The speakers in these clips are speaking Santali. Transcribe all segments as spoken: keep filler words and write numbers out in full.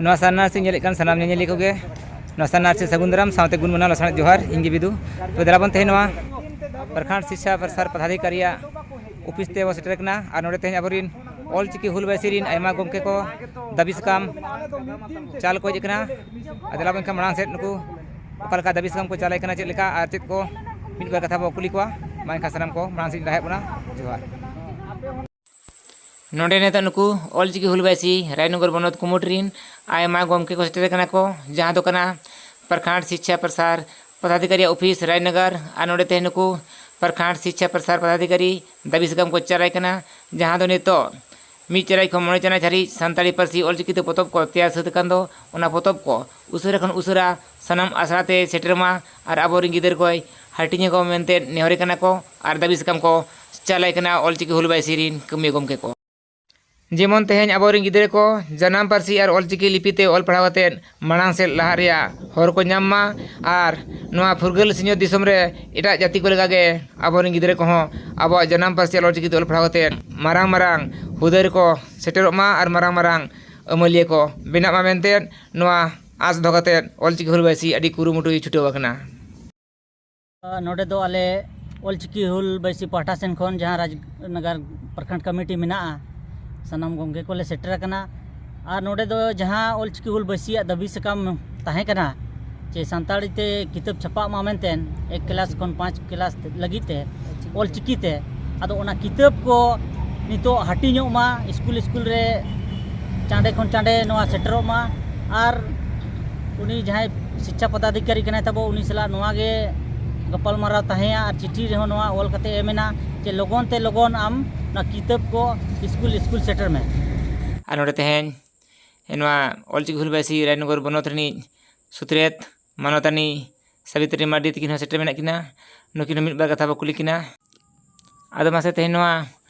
ᱱᱚᱣᱟ ᱥᱟᱨᱱᱟ ᱟᱨᱥᱤ ᱧᱮᱞᱮᱫ ᱠᱟᱱ ᱥᱟᱱᱟᱢ ᱧᱮᱧᱮᱞᱤᱭᱟᱹ ᱠᱚᱜᱮ ᱱᱚᱣᱟ ᱥᱟᱨᱱᱟ ᱟᱨᱥᱤ ᱥᱟᱹᱜᱩᱱ ᱫᱟᱨᱟᱢ ᱥᱟᱶᱛᱮ ᱜᱩᱱ ᱢᱟᱱᱟᱣ ᱞᱟᱥᱟᱲᱦᱮᱫ ᱡᱚᱦᱟᱨ᱾ ᱤᱧ ᱜᱮ ᱵᱤᱫᱩ᱾ ᱛᱚ ᱫᱮᱞᱟ ᱵᱚᱱ ᱛᱮᱦᱮᱧ ᱱᱚᱣᱟ ᱯᱨᱚᱠᱷᱚᱸᱰ ᱥᱤᱪᱪᱷᱟ ᱯᱨᱚᱥᱟᱨ ᱯᱚᱫᱟᱫᱷᱤᱠᱟᱨᱤᱭᱟᱜ ᱚᱯᱷᱤᱥ ᱛᱮ ᱵᱚ ᱥᱮᱴᱮᱨ ᱠᱟᱱᱟ ᱟᱨ ᱱᱚᱰᱮ ᱛᱮᱦᱮᱧ ᱟᱵᱚᱨᱮᱱ ᱚᱞ ᱪᱤᱠᱤ ᱦᱩᱞ ᱵᱟᱭᱥᱤ ᱨᱮᱱ ᱟᱭᱢᱟ ᱜᱚᱢᱠᱮ ᱠᱚ ᱫᱟᱹᱵᱤ ᱥᱟᱠᱟᱢ ᱪᱟᱞ ᱠᱚ ᱦᱮᱡ ᱟᱠᱟᱱᱟ᱾ ᱟᱨ ᱫᱮᱞᱟ ᱵᱚᱱ ᱮᱱᱠᱷᱟᱱ ᱢᱟᱲᱟᱝ ᱥᱮᱫ ᱱᱩᱠᱩ ᱚᱠᱟ ᱞᱮᱠᱟ ᱫᱟᱹᱵᱤ ᱥᱟᱠᱟᱢ ᱠᱚ ᱪᱟᱞ ᱟᱠᱟᱱᱟ, ᱪᱮᱫ ᱞᱮᱠᱟ ᱟᱨ ᱪᱮᱫ ᱠᱚ ᱢᱤᱫ ᱵᱟᱨ ᱠᱟᱛᱷᱟ ᱵᱚ ᱠᱩᱞᱤ ᱠᱚᱣᱟ᱾ ᱢᱟ ᱮᱱᱠᱷᱟᱱ ᱥᱟᱱᱟᱢ ᱠᱚ ᱢᱟᱲᱟᱝ ᱥᱮᱫ ᱞᱟᱦᱟᱭᱮᱫ ᱵᱚᱱᱟ᱾ ᱡᱚᱦᱟᱨ᱾ ᱱᱚᱰᱮ ᱱᱤᱛᱚᱜ ᱱᱩᱠᱩ ᱚᱞᱪᱤᱠᱤ ᱦᱩᱞ ᱵᱟᱭᱥᱤ ᱨᱟᱭᱱᱚᱜᱚᱨ ᱵᱚᱱᱚᱛ ᱠᱩᱢᱩᱴ ᱨᱤᱱ ᱟᱭᱢᱟ ᱜᱚᱢᱠᱮ ᱠᱚ ᱥᱮᱴᱮᱨ ᱟᱠᱟᱱᱟ ᱠᱚ, ᱡᱟᱦᱟᱸ ᱫᱚ ᱠᱟᱱᱟ ᱯᱨᱚᱠᱷᱚᱸᱰ ᱥᱤᱪᱪᱷᱟ ᱯᱨᱚᱥᱟᱨ ᱯᱚᱫᱟᱫᱷᱤᱠᱟᱨᱤ ᱚᱯᱷᱤᱥ ᱨᱟᱭᱱᱚᱜᱚᱨ᱾ ᱟᱨ ᱱᱚᱰᱮ ᱛᱮᱦᱮᱧ ᱱᱩᱠᱩ ᱯᱨᱚᱠᱷᱚᱸᱰ ᱥᱤᱪᱪᱷᱟ ᱯᱨᱚᱥᱟᱨ ᱯᱚᱫᱟᱫᱷᱤᱠᱟᱨᱤ ᱫᱟᱹᱵᱤ ᱥᱟᱠᱟᱢ ᱠᱚ ᱪᱟᱞᱟᱭ ᱠᱟᱱᱟ, ᱡᱟᱦᱟᱸ ᱫᱚ ᱱᱤᱛᱚᱜ ᱢᱤᱫ ᱪᱟᱱᱟᱪ ᱠᱷᱚᱱ ᱢᱚᱬᱮ ᱪᱟᱱᱟᱪ ᱦᱟᱹᱨᱤᱡ ᱥᱟᱱᱛᱟᱲᱤ ᱯᱟᱹᱨᱥᱤ ᱚᱞᱪᱤᱠᱤ ᱛᱮ ᱯᱚᱛᱚᱵ ᱠᱚ ᱛᱮᱭᱟᱨ ᱥᱟᱹᱛ ᱟᱠᱟᱱ ᱫᱚ, ᱚᱱᱟ ᱯᱚᱛᱚᱵ ᱠᱚ ᱩᱥᱟᱹᱨᱟ ᱠᱷᱚᱱ ᱩᱥᱟᱹᱨᱟ ᱥᱟᱱᱟᱢ ᱟᱥᱲᱟ ᱛᱮ ᱥᱮᱴᱮᱨ ᱢᱟ ᱟᱨ ᱟᱵᱚᱨᱮᱱ ᱜᱤᱫᱟᱹᱨ ᱠᱚᱭ ᱦᱟᱹᱴᱤᱧ ᱟᱠᱚ ᱢᱮᱱᱛᱮ ᱱᱮᱦᱚᱨᱮ ᱠᱟᱱᱟ ᱠᱚ ᱟᱨ ᱫᱟᱹᱵᱤ ᱥᱟᱠᱟᱢ ᱠᱚ ᱪᱟᱞᱟᱭ ᱠᱟᱱᱟ ᱚᱞᱪᱤᱠᱤ ᱦᱩᱞ ᱵᱟᱭᱥᱤ ᱨᱤᱱ ᱠᱟᱹᱢᱤᱭᱟᱹ ᱜᱚᱢᱠᱮ ᱠᱚ᱾ ᱡᱮᱢᱚᱱ ᱛᱮᱦᱮᱧ ᱟᱵᱚᱨᱮᱱ ᱜᱤᱫᱽᱨᱟᱹ ᱠᱚ ᱡᱟᱱᱟᱢ ᱯᱟᱹᱨᱥᱤ ᱟᱨ ᱚᱞᱪᱤᱠᱤ ᱞᱤᱯᱤ ᱛᱮ ᱚᱞ ᱯᱟᱲᱦᱟᱣ ᱠᱟᱛᱮᱫ ᱢᱟᱲᱟᱝ ᱥᱮᱫ ᱞᱟᱦᱟᱜ ᱨᱮᱭᱟᱜ ᱦᱚᱨ ᱠᱚ ᱧᱟᱢ ᱢᱟ ᱟᱨ ᱱᱚᱣᱟ ᱯᱷᱩᱨᱜᱟᱹᱞ ᱥᱤᱧᱚᱛ ᱫᱤᱥᱚᱢ ᱨᱮ ᱮᱴᱟᱜ ᱡᱟᱹᱛᱤ ᱠᱚ ᱞᱮᱠᱟᱜᱮ ᱟᱵᱚᱨᱮᱱ ᱜᱤᱫᱽᱨᱟᱹ ᱠᱚᱦᱚᱸ ᱟᱵᱚᱣᱟᱜ ᱡᱟᱱᱟᱢ ᱯᱟᱹᱨᱥᱤ ᱟᱨ ᱚᱞᱪᱤᱠᱤ ᱛᱮ ᱚᱞ ᱯᱟᱲᱦᱟᱣ ᱠᱟᱛᱮᱫ ᱢᱟᱨᱟᱝ ᱢᱟᱨᱟᱝ ᱦᱩᱫᱟᱹ ᱨᱮᱠᱚ ᱥᱮᱴᱮᱨᱚᱜ ᱢᱟ ᱟᱨ ᱢᱟᱨᱟᱝ ᱢᱟᱨᱟᱝ ᱟᱹᱢᱟᱹᱞᱤᱭᱟᱹ ᱠᱚ ᱵᱮᱱᱟᱜ ᱢᱟ ᱢᱮᱱᱛᱮ ᱱᱚᱣᱟ ᱟᱸᱥ ᱫᱚᱦᱚ ᱠᱟᱛᱮᱫ ᱚᱞᱪᱤᱠᱤ ᱦᱩᱞ ᱵᱟᱭᱥᱤ ᱟᱹᱰᱤ ᱠᱩᱨᱩᱢᱩᱴᱩᱭ ᱪᱷᱩᱴᱟᱹᱣ ᱟᱠᱟᱱᱟ᱾ ᱱᱚᱰᱮ ᱫᱚ ᱟᱞᱮ ᱚᱞᱪᱤᱠᱤ ᱦᱩᱞ ᱵᱟᱭᱥᱤ ᱯᱟᱦᱴᱟ ᱥᱮᱱ ᱠᱷᱚᱱ ᱡᱟᱦᱟᱸ ᱨᱟᱡᱽᱱᱟᱜᱟᱨ ᱯᱨᱚᱠᱷᱚᱸᱰ ᱠᱚᱢᱤᱴᱤ ᱢᱮᱱᱟᱜᱼᱟ, ᱥᱟᱱᱟᱢ ᱜᱚᱢᱠᱮ ᱠᱚᱞᱮ ᱥᱮᱴᱮᱨ ᱟᱠᱟᱱᱟ᱾ ᱟᱨ ᱱᱚᱰᱮ ᱫᱚ ᱡᱟᱦᱟᱸ ᱚᱞᱪᱤᱠᱤ ᱦᱩᱞ ᱵᱟᱭᱥᱤᱭᱟᱜ ᱫᱟᱹᱵᱤ ᱥᱟᱠᱟᱢ ᱛᱟᱦᱮᱸ ᱠᱟᱱᱟ ᱡᱮ ᱥᱟᱱᱛᱟᱲᱤ ᱛᱮ ᱠᱤᱛᱟᱹᱵ ᱪᱷᱟᱯᱟᱜ ᱢᱟ ᱢᱮᱱᱛᱮ, ᱮᱠ ᱠᱞᱟᱥ ᱠᱷᱚᱱ ᱯᱟᱸᱪ ᱠᱞᱟᱥ ᱞᱟᱹᱜᱤᱫ ᱛᱮ ᱚᱞᱪᱤᱠᱤ ᱛᱮ, ᱟᱫᱚ ᱚᱱᱟ ᱠᱤᱛᱟᱹᱵ ᱠᱚ ᱱᱤᱛᱚᱜ ᱦᱟᱹᱴᱤᱧᱚᱜ ᱢᱟ, ᱥᱠᱩᱞ ᱥᱠᱩᱞ ᱨᱮ ᱪᱟᱸᱰᱮ ᱠᱷᱚᱱ ᱪᱟᱸᱰᱮ ᱱᱚᱣᱟ ᱥᱮᱴᱮᱨᱚᱜ ᱢᱟ᱾ ᱟᱨ ᱩᱱᱤ ᱡᱟᱦᱟᱸᱭ ᱥᱤᱪᱪᱷᱟ ᱯᱚᱫᱟᱫᱷᱤᱠᱟᱨᱤ ᱠᱟᱱᱟᱭ ᱛᱟᱵᱚ, ᱩᱱᱤ ᱥᱟᱞᱟᱜ ᱱᱚᱣᱟ ᱜᱮ ᱜᱟᱯᱟᱞᱢᱟᱨᱟᱣ ᱛᱟᱦᱮᱸᱭᱟ ᱟᱨ ᱪᱤᱴᱷᱤ ᱨᱮᱦᱚᱸ ᱱᱚᱣᱟ ᱚᱞ ᱠᱟᱛᱮ ᱮᱢ ᱮᱱᱟ ᱡᱮ ᱞᱚᱜᱚᱱ ᱛᱮ ᱞᱚᱜᱚᱱ ᱟᱢ ᱚᱱᱟ ᱠᱤᱛᱟᱹᱵ ᱠᱚ ᱥᱠᱩᱞ ᱥᱠᱩᱞ ᱥᱮᱴᱮᱨ ᱢᱮ᱾ ᱟᱨ ᱱᱚᱰᱮ ᱛᱮᱦᱮᱧ ᱱᱚᱣᱟ ᱚᱞᱪᱤᱠᱤ ᱦᱩᱞ ᱵᱟᱭᱥᱤ ᱨᱟᱡᱽᱱᱚᱜᱚᱨ ᱵᱚᱱᱚᱛ ᱨᱤᱱᱤᱡ ᱥᱩᱛᱨᱮᱛ ᱢᱟᱱᱚᱛᱟᱱᱤ ᱥᱟᱵᱤᱛᱨᱤ ᱢᱟᱨᱰᱤ ᱛᱟᱹᱠᱤᱱ ᱦᱚᱸ ᱥᱮᱴᱮᱨ ᱢᱮᱱᱟᱜ ᱠᱤᱱᱟ᱾ ᱱᱩᱠᱤᱱ ᱦᱚᱸ ᱢᱤᱫ ᱵᱟᱨ ᱠᱟᱛᱷᱟ ᱵᱚ ᱠᱩᱞᱤ ᱠᱤᱱᱟ᱾ ᱟᱫᱚ ᱢᱟᱥᱮ ᱛᱮᱦᱮᱧ ᱱᱚᱣᱟ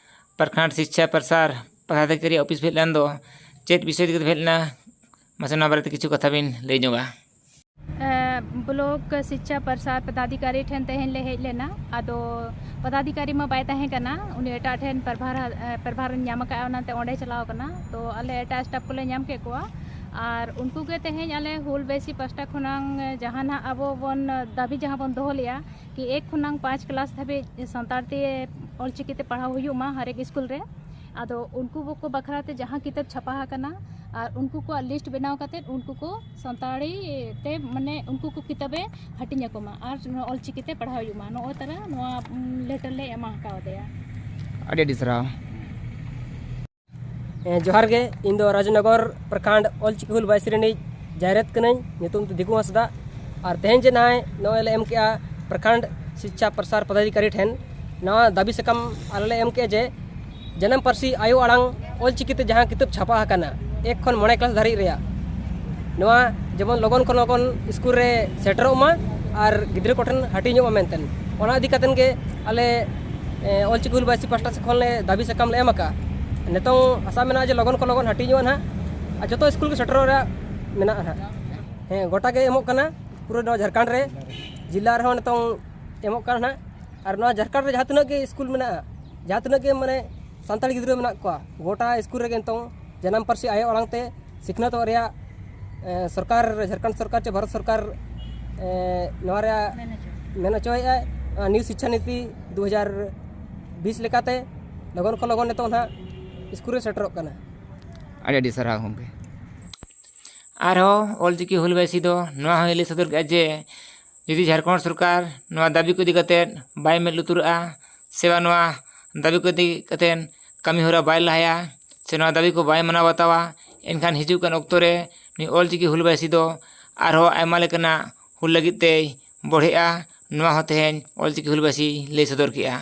ᱯᱨᱚᱠᱷᱚᱸᱰ ᱥᱤᱪᱪᱷᱟ ᱯᱨᱚᱥᱟᱨ ᱯᱚᱫᱟᱫᱷᱤᱠᱟᱨᱤ ᱚᱯᱷᱤᱥ ᱯᱮ ᱦᱮᱡ ᱞᱮᱱ ᱫᱚ ᱪᱮᱫ ᱵᱤᱥᱚᱭ ᱤᱫᱤ ᱠᱟᱛᱮ ᱯᱮ ᱦᱮᱡ ᱞᱮᱱᱟ? ᱢᱟᱥᱮ ᱱᱚᱣᱟ ᱵᱟᱨᱮᱛᱮ ᱠᱤᱪᱷᱩ ᱠᱟᱛᱷᱟ ᱵᱤᱱ ᱞᱟᱹᱭ ᱧᱚᱜᱟ᱾ ᱮ, ᱵᱞᱚᱠ ᱥᱤᱪᱪᱷᱟ ᱯᱨᱚᱥᱟᱨ ᱯᱚᱫᱟᱫᱷᱤᱠᱟᱨᱤ ᱴᱷᱮᱱ ᱛᱮᱦᱮᱧ ᱞᱮ ᱦᱮᱡ ᱞᱮᱱᱟ᱾ ᱟᱫᱚ ᱯᱚᱫᱟᱫᱷᱤᱠᱟᱨᱤ ᱢᱟ ᱵᱟᱭ ᱛᱟᱦᱮᱸ ᱠᱟᱱᱟ, ᱩᱱᱤ ᱮᱴᱟᱜ ᱴᱷᱮᱱ ᱯᱨᱚᱵᱷᱟᱨ, ᱮ, ᱯᱨᱚᱵᱷᱟᱨ ᱧᱟᱢ ᱟᱠᱟᱫᱼᱟ, ᱚᱱᱟᱛᱮ ᱚᱸᱰᱮ ᱪᱟᱞᱟᱣ ᱠᱟᱱᱟ᱾ ᱛᱚ ᱟᱞᱮ ᱮᱴᱟᱜ ᱥᱴᱟᱯ ᱠᱚᱞᱮ ᱧᱟᱢ ᱠᱮᱫ ᱠᱚᱣᱟ᱾ ᱟᱨ ᱩᱱᱠᱩ ᱜᱮ ᱛᱮᱦᱮᱧ ᱟᱞᱮ ᱦᱩᱞ ᱵᱟᱭᱥᱤ ᱯᱟᱥᱴᱟ ᱠᱷᱚᱱᱟᱝ ᱡᱟᱦᱟᱸ ᱱᱟᱦᱟᱜ ᱟᱵᱚ ᱵᱚᱱ ᱫᱟᱹᱵᱤ ᱡᱟᱦᱟᱸ ᱵᱚᱱ ᱫᱚᱦᱚ ᱞᱮᱜᱼᱟ, ᱠᱤ ᱮᱠ ᱠᱷᱚᱱᱟᱝ ᱯᱟᱸᱪ ᱠᱞᱟᱥ ᱫᱷᱟᱹᱵᱤᱡ ᱥᱟᱱᱛᱟᱲ ᱛᱮ ᱚᱞᱪᱤᱠᱤ ᱛᱮ ᱯᱟᱲᱦᱟᱣ ᱦᱩᱭᱩᱜ ᱢᱟ ᱦᱟᱨᱮᱠ ᱥᱠᱩᱞ ᱨᱮ᱾ ᱟᱫᱚ ᱩᱱᱠᱩ ᱠᱚ ᱵᱟᱠᱷᱨᱟ ᱛᱮ ᱡᱟᱦᱟᱸ ᱠᱤᱛᱟᱹᱵ ᱪᱷᱟᱯᱟ ᱟᱠᱟᱱᱟ, ᱟᱨ ᱩᱱᱠᱩ ᱠᱚᱣᱟᱜ ᱞᱤᱥᱴ ᱵᱮᱱᱟᱣ ᱠᱟᱛᱮᱫ ᱩᱱᱠᱩ ᱠᱚ ᱥᱟᱱᱛᱟᱲᱤ ᱛᱮ, ᱢᱟᱱᱮ, ᱩᱱᱠᱩ ᱠᱚ ᱠᱤᱛᱟᱹᱵᱮ ᱦᱟᱹᱴᱤᱧ ᱟᱠᱚ ᱢᱟ ᱟᱨ ᱱᱚᱣᱟ ᱚᱞᱪᱤᱠᱤ ᱛᱮ ᱯᱟᱲᱦᱟᱣ ᱦᱩᱭᱩᱜ ᱢᱟ, ᱱᱚᱜᱼᱚᱭ ᱛᱟᱨᱟ ᱱᱚᱣᱟ ᱞᱮᱴᱟᱨ ᱞᱮ ᱮᱢᱟ ᱟᱠᱟᱣᱟᱫᱮᱭᱟ᱾ ᱟᱹᱰᱤ ᱟᱹᱰᱤ ᱥᱟᱨᱦᱟᱣ᱾ ᱦᱮᱸ, ᱡᱚᱦᱟᱨ ᱜᱮ᱾ ᱤᱧ ᱫᱚ ᱨᱟᱡᱽᱱᱚᱜᱚᱨ ᱯᱨᱚᱠᱷᱚᱸᱰ ᱚᱞᱪᱤᱠᱤ ᱦᱩᱞ ᱵᱟᱭᱥᱤ ᱨᱤᱱᱤᱡ ᱡᱟᱭᱨᱟᱛ ᱠᱟᱹᱱᱟᱹᱧ, ᱧᱩᱛᱩᱢ ᱫᱚ ᱫᱤᱠᱩ ᱦᱟᱸᱥᱫᱟ᱾ ᱟᱨ ᱛᱮᱦᱮᱧ ᱡᱮ ᱱᱚᱜᱼᱚᱭ, ᱱᱚᱜᱼᱚᱭ ᱞᱮ ᱮᱢ ᱠᱮᱜᱼᱟ ᱯᱨᱚᱠᱷᱚᱸᱰ ᱥᱤᱪᱪᱷᱟ ᱯᱨᱚᱥᱟᱨ ᱯᱚᱫᱟᱫᱷᱤᱠᱟᱨᱤ ᱴᱷᱮᱱ ᱱᱚᱣᱟ ᱫᱟᱹᱵᱤ ᱥᱟᱠᱟᱢ ᱟᱞᱮ ᱞᱮ ᱮᱢ ᱠᱮᱜᱼᱟ ᱡᱮ ᱡᱟᱱᱟᱢ ᱯᱟᱹᱨᱥᱤ ᱟᱭᱳ ᱟᱲᱟᱝ ᱚᱞᱪᱤᱠᱤ ᱛᱮ ᱡᱟᱦᱟᱸ ᱠᱤᱛᱟᱹᱵ ᱪᱷᱟᱯᱟ ᱟᱠᱟᱱᱟ ᱮᱠ ᱠᱷᱚᱱ ᱢᱚᱬᱮ ᱠᱞᱟᱥ ᱫᱷᱟᱹᱨᱤᱡ ᱨᱮᱭᱟᱜ, ᱱᱚᱣᱟ ᱡᱮᱢᱚᱱ ᱞᱚᱜᱚᱱ ᱠᱷᱚᱱ ᱞᱚᱜᱚᱱ ᱥᱠᱩᱞ ᱨᱮ ᱥᱮᱴᱮᱨᱚᱜ ᱢᱟ ᱟᱨ ᱜᱤᱫᱽᱨᱟᱹ ᱠᱚᱴᱷᱮᱱ ᱦᱟᱹᱴᱤᱧᱚᱜ ᱢᱟ ᱢᱮᱱᱛᱮ, ᱚᱱᱟ ᱤᱫᱤ ᱠᱟᱛᱮᱫ ᱜᱮ ᱟᱞᱮ, ᱮ, ᱚᱞᱪᱤᱠᱤ ᱦᱩᱞ ᱵᱟᱭᱥᱤ ᱯᱟᱥᱴᱟ ᱥᱮᱫ ᱠᱷᱚᱱ ᱞᱮ ᱫᱟᱹᱵᱤ ᱥᱟᱠᱟᱢ ᱞᱮ ᱮᱢ ᱟᱠᱟᱫᱼᱟ᱾ ᱱᱤᱛᱚᱝ ᱟᱥᱟ ᱢᱮᱱᱟᱜᱼᱟ ᱡᱮ ᱞᱚᱜᱚᱱ ᱠᱷᱚᱱ ᱞᱚᱜᱚᱱ ᱦᱟᱹᱴᱤᱧᱚᱜᱼᱟ ᱱᱟᱦᱟᱜ ᱟᱨ ᱡᱚᱛᱚ ᱥᱠᱩᱞ ᱜᱮ ᱥᱮᱴᱮᱨᱚᱜ ᱨᱮᱭᱟᱜ ᱢᱮᱱᱟᱜᱼᱟ ᱱᱟᱦᱟᱜ᱾ ᱦᱮᱸ, ᱜᱚᱴᱟ ᱜᱮ ᱮᱢᱚᱜ ᱠᱟᱱᱟ, ᱯᱩᱨᱟᱹ ᱱᱚᱣᱟ ᱡᱷᱟᱲᱠᱷᱚᱸᱰ ᱨᱮ, ᱡᱮᱞᱟ ᱨᱮᱦᱚᱸ ᱱᱤᱛᱚᱝ ᱮᱢᱚᱜ ᱠᱟᱱᱟ ᱱᱟᱦᱟᱜ᱾ ᱟᱨ ᱱᱚᱣᱟ ᱡᱷᱟᱲᱠᱷᱚᱸᱰ ᱨᱮ ᱡᱟᱦᱟᱸ ᱛᱤᱱᱟᱹᱜ ᱜᱮ ᱥᱠᱩᱞ ᱢᱮᱱᱟᱜᱼᱟ, ᱡᱟᱦᱟᱸ ᱛᱤᱱᱟᱹᱜ ᱜᱮ, ᱢᱟᱱᱮ, ᱥᱟᱱᱛᱟᱲᱤ ᱜᱤᱫᱽᱨᱟᱹ ᱢᱮᱱᱟᱜ ᱠᱚᱣᱟ, ᱜᱚᱴᱟ ᱥᱠᱩᱞ ᱨᱮᱜᱮ ᱱᱤᱛᱚᱝ ᱡᱟᱱᱟᱢ ᱯᱟᱹᱨᱥᱤ ᱟᱭᱳ ᱟᱲᱟᱝ ᱛᱮ ᱥᱤᱠᱷᱱᱟᱹᱛᱚᱜ ᱨᱮᱭᱟᱜ, ᱮ, ᱥᱚᱨᱠᱟᱨ, ᱡᱷᱟᱲᱠᱷᱚᱸᱰ ᱥᱚᱨᱠᱟᱨ ᱪᱮ ᱵᱷᱟᱨᱚᱛ ᱥᱚᱨᱠᱟᱨ, ᱮ, ᱱᱚᱣᱟ ᱨᱮᱭᱟᱜ ᱢᱮᱱ ᱦᱚᱪᱚᱭᱮᱫᱼᱟᱭ, ᱱᱚᱣᱟ ᱱᱤᱭᱩ ᱥᱤᱪᱪᱷᱟ ᱱᱤᱛᱤ ᱫᱩ ᱦᱟᱡᱟᱨ ᱵᱤᱥ ᱞᱮᱠᱟᱛᱮ ᱞᱚᱜᱚᱱ ᱠᱷᱚᱱ ᱞᱚᱜᱚᱱ ᱱᱤᱛᱚᱜ ᱱᱟᱦᱟᱜ ᱥᱠᱩᱞ ᱨᱮ ᱥᱮᱴᱮᱨᱚᱜ ᱠᱟᱱᱟ᱾ ᱟᱹᱰᱤ ᱟᱹᱰᱤ ᱥᱟᱨᱦᱟᱣ ᱜᱚᱢᱠᱮ᱾ ᱟᱨᱦᱚᱸ ᱚᱞᱪᱤᱠᱤ ᱦᱩᱞ ᱵᱟᱭᱥᱤ ᱫᱚ ᱱᱚᱣᱟ ᱦᱚᱸᱭ ᱞᱟᱹᱭ ᱥᱚᱫᱚᱨ ᱠᱮᱫᱼᱟ ᱡᱮ ᱡᱩᱫᱤ ᱡᱷᱟᱲᱠᱷᱚᱸᱰ ᱥᱚᱨᱠᱟᱨ ᱱᱚᱣᱟ ᱫᱟᱹᱵᱤ ᱠᱚ ᱤᱫᱤ ᱠᱟᱛᱮᱫ ᱵᱟᱭ ᱢᱮᱫ ᱞᱩᱛᱩᱨᱟᱜᱼᱟ ᱥᱮ ᱵᱟᱝ ᱱᱚᱣᱟ ᱫᱟᱹᱵᱤ ᱠᱚ ᱤᱫᱤ ᱠᱟᱛᱮᱫ ᱠᱟᱹᱢᱤ ᱦᱚᱨᱟ ᱵᱟᱭ ᱞᱟᱦᱟᱭᱟ ᱥᱮ ᱱᱚᱣᱟ ᱫᱟᱹᱵᱤ ᱠᱚ ᱵᱟᱭ ᱢᱟᱱᱟᱣ ᱵᱟᱛᱟᱣᱟ, ᱮᱱᱠᱷᱟᱱ ᱦᱤᱡᱩᱜ ᱠᱟᱱ ᱚᱠᱛᱚ ᱨᱮ ᱱᱩᱭ ᱚᱞᱪᱤᱠᱤ ᱦᱩᱞ ᱵᱟᱭᱥᱤ ᱫᱚ ᱟᱨᱦᱚᱸ ᱟᱭᱢᱟ ᱞᱮᱠᱟᱱᱟᱜ ᱦᱩᱞ ᱞᱟᱹᱜᱤᱫ ᱛᱮᱭ ᱵᱚᱲᱦᱮᱜᱼᱟ᱾ ᱱᱚᱣᱟ ᱦᱚᱸ ᱛᱮᱦᱮᱧ ᱚᱞᱪᱤᱠᱤ ᱦᱩᱞ ᱵᱟᱭᱥᱤ ᱞᱟᱹᱭ ᱥᱚᱫᱚᱨ ᱠᱮᱫᱼᱟ᱾